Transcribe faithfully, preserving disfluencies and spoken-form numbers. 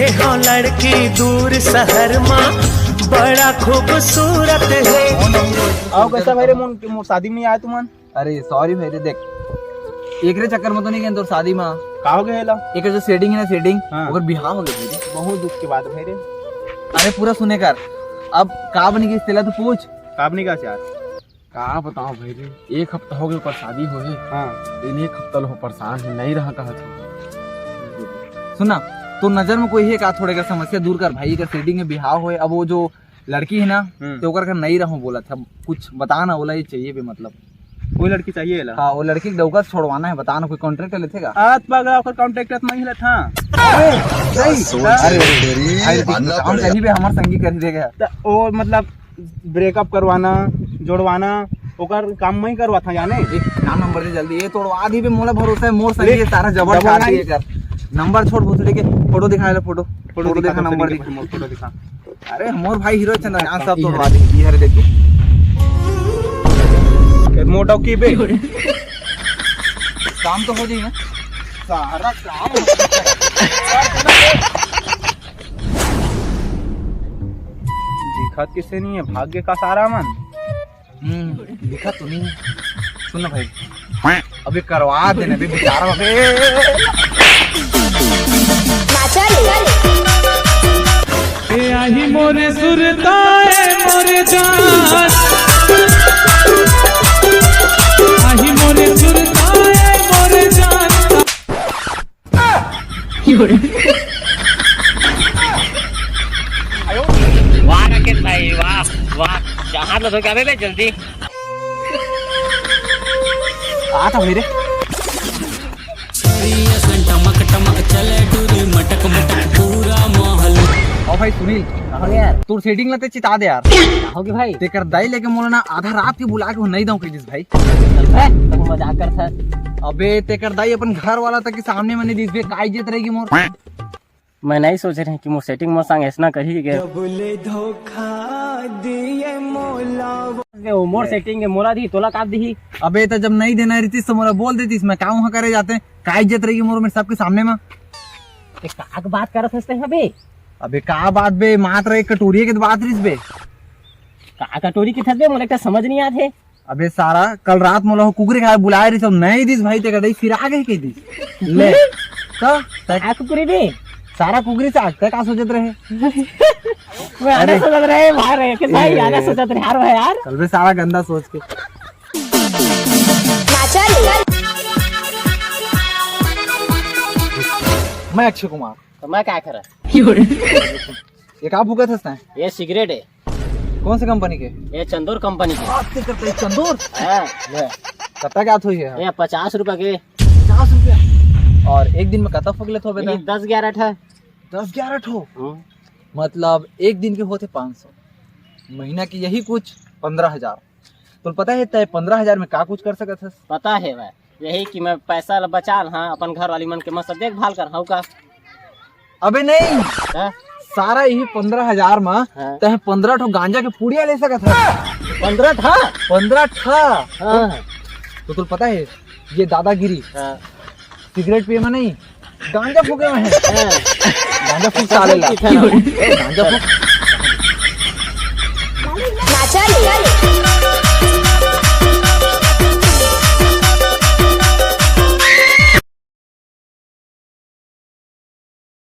ए हो लड़की दूर शहर मा बड़ा खूबसूरत है। आओ कैसा भाई रे, मोर, मोर शादी में नहीं आया तुमन? अरे सॉरी भाई रे, देख एकरे चक्कर में तो नहीं गए तोर शादी में। का हो गया एला? एकर जो सेटिंग है ना, सेटिंग हाँ। ओकर बिहाव हो गया भाई रे। बहुत दुख की बात है भाई रे। अरे पूरा सुने कर, अब का बनी गई तेला तो पूछ। का बनी गई यार? का बताओ भाई रे, एक हफ्ता हो गया ओकर शादी होए। हाँ। लेकिन एक हफ्ता लो परेशान है, नहीं रहा कहा तो। सुना, तो नजर में कोई है का, थोड़े का समस्या दूर कर भाई, का सेटिंग है बिहाव होए। अब वो जो लड़की है ना, हम्म। तो ओकर का नहीं रहूं बोला था, कुछ बता ना, बोला ये चाहिए बे, मतलब। कोई लड़की चाहिए ला? हाँ, वो लड़की के डौका से छोड़वाना है, बता ना, कोई कॉन्ट्रैक्ट लेथे का? आज पगला ओकर कॉन्ट्रैक्ट नहीं लेथा। अरे, सही। अरे, अरे, अरे, काम करी बे, हमार संगी करी दे गया। तो वो मतलब ब्रेकअप करवाना, जोड़वाना, ओकर काम मैं ही करवाथा जाने। एक नाम नंबर दे जल्दी, ये तोड़वा दी बे, मोला भरोसा है, मोर संगी ले, है, सारा जबर डबल छाड़ नाइन। दिए कर। नंबर छोड़, भोसड़ी के फोटो दिखा ले, फोटो। फोटो दिखा, दिखा, नंबर दिखा। फोटो दिखा। अरे मोर भाई हीरो चंद्रकांत साहब तोड़वा दी, ये हरे देखो। ए, मोटो की बे। काम तो हो जाई ना। सारा काम हो जाई। दिखत किसे नहीं है, भाग्य का सारा मन। हम्म, दिखत तो नहीं। सुन ना भाई, अभी करवा देना, अभी बेचारा, अबे। ए आही मोरे सुरता ए मोरे जान, आही मोरे सुरता ए मोरे जान। वाह राकेश भाई, वाह, वाह, जहाज लो धोके आवे बे जल्दी। आ था भाई रे। टमक टमक चले डुरी मटक मटक पूरा माहौल। ओ भाई सुनील, कहाँ गया यार? तोर सेटिंग ला ते चिता दे यार। का होगे भाई? तेकर दाई लेके मोला ना आधा रात के बुला के वो नहीं दऊं कह दिस भाई। चल बे, तब मजाक करत हस। अबे तेकर दाई अपन घर वाला तक के सामने में नहीं दिस बे, का इज्जत रहेगी मोर? मैं नहीं सोचे रहें कि मोर सेटिंग मोर संग ऐसना करही के। ये वो मोर सेटिंग है, मोला दी, तोला का दी? अबे त जब नहीं देना रहतीस तो मोला बोल देतीस, मैं का वहाँ करे जाते? का इज्जत रहेगी मोर में सबके सामने में? ते का के बात करत हस ते अबे? अबे का बात बे, मात्र एक कटोरी के बात रहिस बे। का कटोरी के थस बे, मोला एक समझ नहीं आत हे। अबे सारा, कल रात मोला हो कुकरी खाए बुलाए रहिस, नहीं दिस भाई, ते कदई फिर आ गए कह दिस। ले, तो आ कुकरी बे? सारा कुकरी से आग, ते का सोचत रहे? मैं आधा अरे। सोचत रहे, भाई रे, कि भाई ए। आधा सोचत रहे यार, भाई यार। कल बे सारा गंदा सोच के। मैं अक्षय कुमार। तो मैं क्या करा? ये का फूकत हस तैं? ये सिगरेट है। कौन से कंपनी के? ये चंदोर कंपनी के। बात के करते हैं, चंदोर? हाँ। ले, कत्ता के आत होही है? ये पचास रुपया के। पचास रुपया? और एक दिन में कत्ता फूक लेत होबे ये तैं? दस ग्यारह ठा। दस ग्यारह ठो? हम्म। मतलब एक दिन के होते पाँच सौ, महीना के यही कुछ पन्द्रह हजार। तो पता है तय पन्द्रह हजार में का कुछ कर सकत हस? पता है भाई, यही कि मैं पैसा ला बचा ला, हाँ, अपन घर वाली मन के मस्त देखभाल कर, हव का? अबे नहीं, हाँ? सारा यही पन्द्रह हजार में हाँ। तय पन्द्रह ठो गांजा के पुड़िया ले सकत हस। पन्द्रह ठा? पन्द्रह ठा। हाँ। तो तुम पता है ये दादागिरी हाँ। सिगरेट पिए में नहीं, गांजा फूके में है। हाँ। गांजा फूक साले ला। ठीक है ना? ए, गांजा फूक।